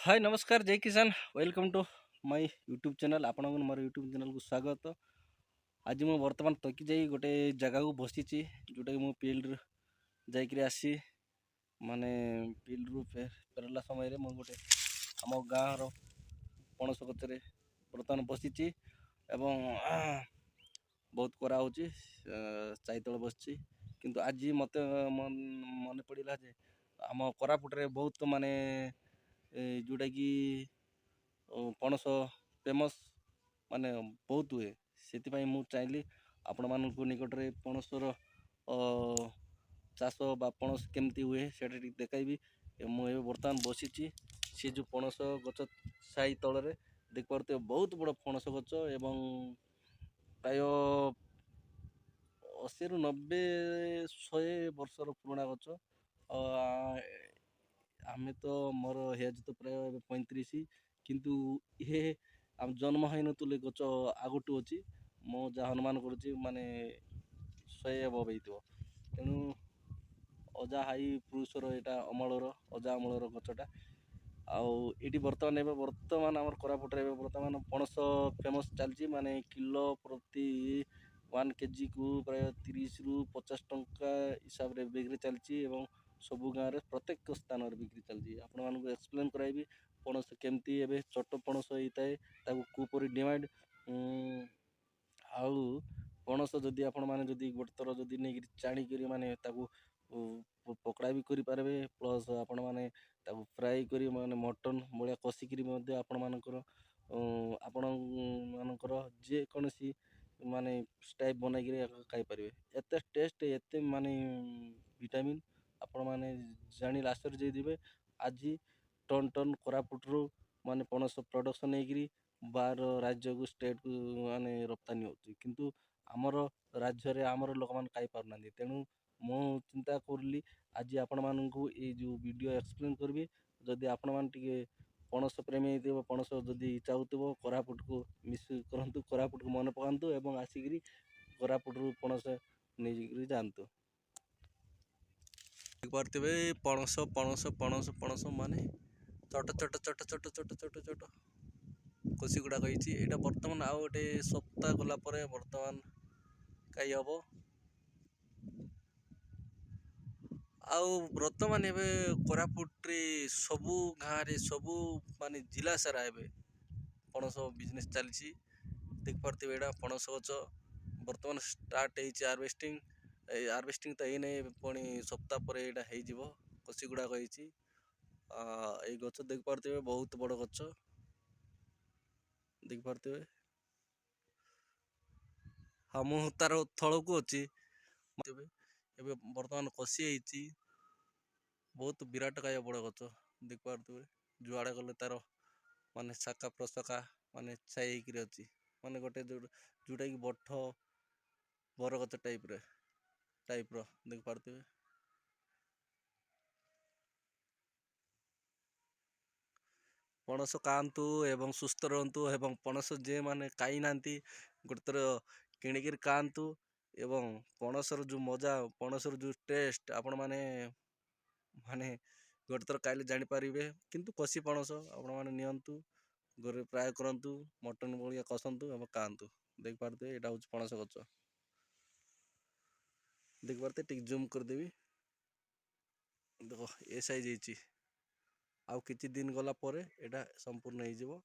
High, ନମସ୍କାର, ଜୟ କିଷାନ। Welcome to my YouTube channel. ଆପଣଙ୍କୁ ମୋର ୟୁଟ୍ୟୁବ୍ ଚ୍ୟାନେଲ୍କୁ ସ୍ୱାଗତ। ଆଜି ମୁଁ ବର୍ତ୍ତମାନ ଥକି ଯାଇ ଗୋଟେ ଜାଗାକୁ ବସିଛି, ଯେଉଁଟାକି ମୁଁ ଫିଲ୍ଡରୁ ଯାଇକରି ଆସି, ମାନେ ଫିଲ୍ଡରୁ ଫେରିଲା ସମୟରେ ମୁଁ ଗୋଟେ ଆମ ଗାଁର ପଣସ ଗଛରେ ବର୍ତ୍ତମାନ ବସିଛି ଏବଂ ବହୁତ ଖରା ହେଉଛି, ଛାଇ ତଳେ ବସିଛି। କିନ୍ତୁ ଆଜି ମୋତେ ମନେ ପଡ଼ିଲା ଯେ ଆମ କୋରାପୁଟରେ ବହୁତ ମାନେ ଯେଉଁଟାକି ପଣସ ଫେମସ୍, ମାନେ ବହୁତ ହୁଏ। ସେଥିପାଇଁ ମୁଁ ଚାହିଁଲି ଆପଣମାନଙ୍କ ନିକଟରେ ପଣସର ଚାଷ ବା ପଣସ କେମିତି ହୁଏ, ସେଇଟା ଟିକେ ଦେଖାଇବି। ମୁଁ ଏବେ ବର୍ତ୍ତମାନ ବସିଛି ସେ ଯେଉଁ ପଣସ ଗଛ ଛାଇ ତଳରେ। ଦେଖିପାରୁଥିବେ, ବହୁତ ବଡ଼ ପଣସ ଗଛ ଏବଂ ପ୍ରାୟ 80ରୁ 90, 100 ବର୍ଷର ପୁରୁଣା ଗଛ। ଆମେ ତ, ମୋର ଏଜ୍ ତ ପ୍ରାୟ ଏବେ 35, କିନ୍ତୁ ଇଏ ଆମ ଜନ୍ମ ହେଇନଥିଲେ ଗଛ ଆଗଠୁ ଅଛି। ମୁଁ ଯାହା ଅନୁମାନ କରୁଛି, ମାନେ 100 ଏବଭ୍ ହେଇଥିବ। ତେଣୁ ଅଜା ହାଇ ପୁରୁଷର ଏଇଟା ଅମଳର, ଅଜା ଅମଳର ଗଛଟା। ଆଉ ଏଇଠି ବର୍ତ୍ତମାନ, ଏବେ ବର୍ତ୍ତମାନ ଆମର କୋରାପୁଟରେ ଏବେ ବର୍ତ୍ତମାନ ପଣସ ଫେମସ୍ ଚାଲିଛି। ମାନେ କିଲୋ ପ୍ରତି 1 କେଜିକୁ ପ୍ରାୟ 30ରୁ 50 ଟଙ୍କା ହିସାବରେ ବିକ୍ରି ଚାଲିଛି ଏବଂ ସବୁ ଗାଁରେ ପ୍ରତ୍ୟେକ ସ୍ଥାନରେ ବିକ୍ରି ଚାଲିଛି। ଆପଣମାନଙ୍କୁ ଏକ୍ସପ୍ଲେନ୍ କରାଇବି ପଣସ କେମିତି ଏବେ ଛୋଟ ପଣସ ହେଇଥାଏ, ତାକୁ କିପରି ଡିମାଣ୍ଡ। ଆଉ ପଣସ ଯଦି ଆପଣମାନେ ଯଦି ଗୋଟେ ଥର ଯଦି ନେଇକିରି ଚାଣିକିରି, ମାନେ ତାକୁ ପକୋଡ଼ା ବି କରିପାରିବେ, ପ୍ଲସ୍ ଆପଣମାନେ ତାକୁ ଫ୍ରାଏ କରି, ମାନେ ମଟନ୍ ଭଳିଆ କଷିକିରି ମଧ୍ୟ ଆପଣମାନଙ୍କର ଯେକୌଣସି ମାନେ ଟାଇପ୍ ବନେଇକିରି ଖାଇପାରିବେ। ଏତେ ଟେଷ୍ଟ, ଏତେ ମାନେ ଭିଟାମିନ୍, ଆପଣମାନେ ଜାଣିଲେ ଆଶ୍ଚର୍ଯ୍ୟ ହେଇଯିବେ। ଆଜି ଟନ୍ ଟନ୍ କୋରାପୁଟରୁ ମାନେ ପଣସ ପ୍ରଡ଼କ୍ସନ୍ ହେଇକିରି ବାହାର ରାଜ୍ୟକୁ, ଷ୍ଟେଟ୍କୁ ମାନେ ରପ୍ତାନୀ ହେଉଛି, କିନ୍ତୁ ଆମର ରାଜ୍ୟରେ ଆମର ଲୋକମାନେ ଖାଇପାରୁନାହାନ୍ତି। ତେଣୁ ମୁଁ ଚିନ୍ତା କରିଲି ଆଜି ଆପଣମାନଙ୍କୁ ଏଇ ଯେଉଁ ଭିଡ଼ିଓ ଏକ୍ସପ୍ଲେନ୍ କରିବି। ଯଦି ଆପଣମାନେ ଟିକେ ପଣସ ପ୍ରେମୀ ହେଇଥିବ, ପଣସ ଯଦି ଚାହୁଁଥିବ, କୋରାପୁଟକୁ ମିସ୍ କରନ୍ତୁ, କୋରାପୁଟକୁ ମନେ ପକାନ୍ତୁ ଏବଂ ଆସିକିରି କୋରାପୁଟରୁ ପଣସ ନେଇକିରି ଯାଆନ୍ତୁ। ଦେଖିପାରୁଥିବେ, ପଣସ, ପଣସ, ପଣସ, ପଣସ, ମାନେ ଛୋଟ ଛୋଟ ଛୋଟ ଛୋଟ ଛୋଟ ଛୋଟ ଛୋଟ କଷି ଗୁଡ଼ାକ ହେଇଛି। ଏଇଟା ବର୍ତ୍ତମାନ ଆଉ ଗୋଟେ ସପ୍ତାହ ଗଲା ପରେ ବର୍ତ୍ତମାନ ଖାଇ ହେବ। ଆଉ ବର୍ତ୍ତମାନ ଏବେ କୋରାପୁଟରେ ସବୁ ଗାଁରେ, ସବୁ ମାନେ ଜିଲ୍ଲା ସାରା ଏବେ ପଣସ ବିଜନେସ୍ ଚାଲିଛି। ଦେଖିପାରୁଥିବେ, ଏଇଟା ପଣସ ଗଛ ବର୍ତ୍ତମାନ ଷ୍ଟାର୍ଟ ହେଇଛି ହାରଭେଷ୍ଟିଂ। ଏଇ ହାରଭେଷ୍ଟିଂ ତ ହେଇନାହିଁ, ପୁଣି ସପ୍ତାହ ପରେ ଏଇଟା ହେଇଯିବ। କଷି ଗୁଡ଼ାକ ହେଇଛି। ଏଇ ଗଛ ଦେଖିପାରୁଥିବେ, ବହୁତ ବଡ଼ ଗଛ ଦେଖିପାରୁଥିବେ। ହଁ, ମୁଁ ତାର ତଳକୁ ଅଛି। ଏବେ ବର୍ତ୍ତମାନ କଷି ହେଇଛି, ବହୁତ ବିରାଟ କାୟ ବଡ଼ ଗଛ ଦେଖିପାରୁଥିବେ। ଯୁଆଡ଼େ ଗଲେ ତାର ମାନେ ଶାଖା ପ୍ରଶାଖା ମାନେ ଛାଇ ହେଇକିରି ଅଛି, ମାନେ ଗୋଟେ ଯେଉଁଟାକି ବଠ ବରଗଛ ଟାଇପ୍ର ଦେଖିପାରୁଥିବେ। ପଣସ ଖାଆନ୍ତୁ ଏବଂ ସୁସ୍ଥ ରୁହନ୍ତୁ ଏବଂ ପଣସ ଯେଉଁମାନେ ଖାଇନାହାନ୍ତି, ଗୋଟେ ଥର କିଣିକିରି ଖାଆନ୍ତୁ ଏବଂ ପଣସର ଯେଉଁ ମଜା, ପଣସର ଯେଉଁ ଟେଷ୍ଟ, ଆପଣମାନେ ମାନେ ଗୋଟେ ଥର ଖାଇଲେ ଜାଣିପାରିବେ। କିନ୍ତୁ କଷି ପଣସ ଆପଣମାନେ ନିଅନ୍ତୁ, ଘରେ ଫ୍ରାଏ କରନ୍ତୁ, ମଟନ୍ ଭଳିଆ କଷନ୍ତୁ ଏବଂ ଖାଆନ୍ତୁ। ଦେଖିପାରୁଥିବେ, ଏଇଟା ହେଉଛି ପଣସ ଗଛ। ଦେଖିପାରୁଥିବେ, ଟିକେ ଜୁମ୍ କରିଦେବି। ଦେଖ, ଏ ସାଇଜ୍ ହେଇଛି। ଆଉ କିଛି ଦିନ ଗଲା ପରେ ଏଇଟା ସମ୍ପୂର୍ଣ୍ଣ ହେଇଯିବ।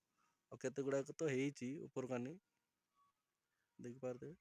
ଆଉ କେତେ ଗୁଡ଼ାକ ତ ହେଇଛି ଉପରକାନି, ଦେଖିପାରୁଥିବେ।